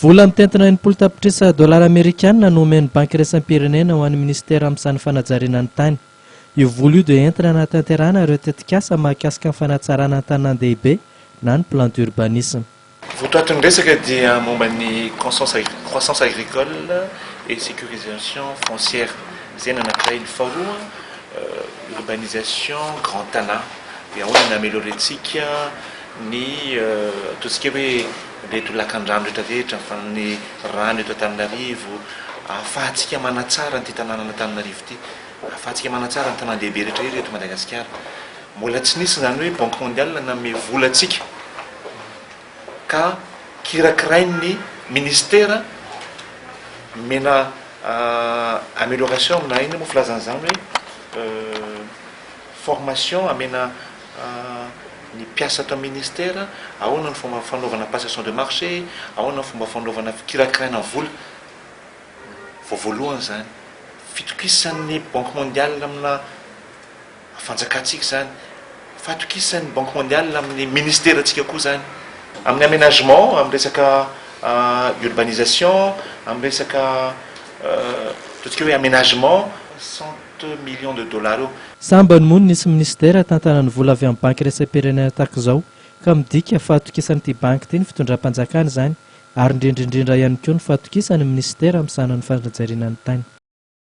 Vola mitentina 60 tapitrisa dolara amerikanina no omen'ny Banky iraisam-pirenena ho an'ny ministera amin'izany fanajariana ny tany. Io vola io dia entina hanatanterahana ireo tetikasa mahakasika ny fanatsarana ny tanàn-dehibe na ny plan d'urbanisme. Votoatin'ny resaka dia momba ny croissance agricole et sécurisation foncière izay ny anankiray. Ny faharoa, urbanisation grand Tana, dia ahoana ny améliorer-ntsika ny ataontsika hoe reto lakan-drano rehetra rehetra, fa ny rano eto Antananarivo, ahafahantsika manatsara an'ity tanànan'Antananarivo ity, ahafahantsika manatsara ny tanàn-dehibe rehetra rehetra eto Madagasikara. Mbola tsy nisy izany hoe Banque mondiale nanome vola antsika ka kirakirain'ny ministera omena amélioration na inona moa filazana izany hoe formation amena ny mpiasa ato amin'ny ministera, ahoana ny fomba fanaovana passation de marché, ahoana ny fomba fanaovana fikirakiraina vola. Vao voalohany izany. Fitokisan'ny Banque mondiale amina fanjakantsika izany. Fahatokisan'ny Banque mondiale amin'ny ministerantsika koa izany. Amin'ny aménagement, amin'ny resaka urbanisation, amin'ny resaka ataontsika hoe aménagement, 100 millions de dollars eo. Sambany moa no nisy ministera tantanan'ny vola avy amin'ny banky iraisam-pirenena tahaka izao, ka midika fahatokisan'ity banky ity ny fitondram-panjakana izany, ary indrindra indrindra ihany koa ny fahatokisan'ny ministera amin'ny sahanan'ny fanajariana ny tany.